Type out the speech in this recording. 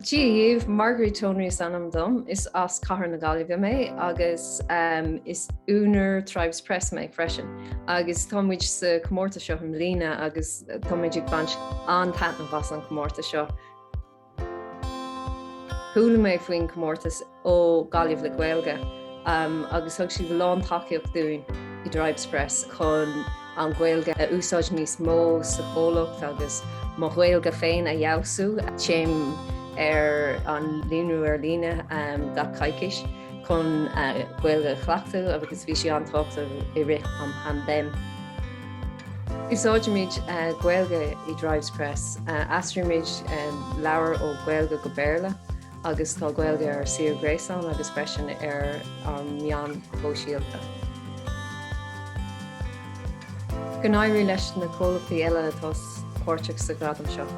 Dia dhaoibh, Marguerite Tonry is ainm dom, is as Cathair na Gaillimhe mé agus is úinéir Tribes Press mé freisin. Agus tá muid sa chomórtas seo i mbliana agus tá muid ag baint an-taitneamh as an chomórtas seo. Chuala mé faoin chomórtas ó Gaillimh le Gaeilge agus thug siad a lán tacaíocht dúinn i dTribes Press chun an Ghaeilge a úsáid níos mó sa chomhlacht agus mo Ghaeilge féin a fheabhsú. Téim ar an líonrú ar líne gach coicís chun Gaeilge a chleachtadh agus bhí sé an-tábhachtach i rith an paindéim. Úsáidimid Gaeilge i dTribes Press. Aistrímid leabhair ó Ghaeilge go Béarla agus tá Gaeilge ar suíomh gréasáin agus freisin ar ár meáin shóisialta. Go n-éirí leis na comhlachtaí eile atá páirteach sa ghradam seo.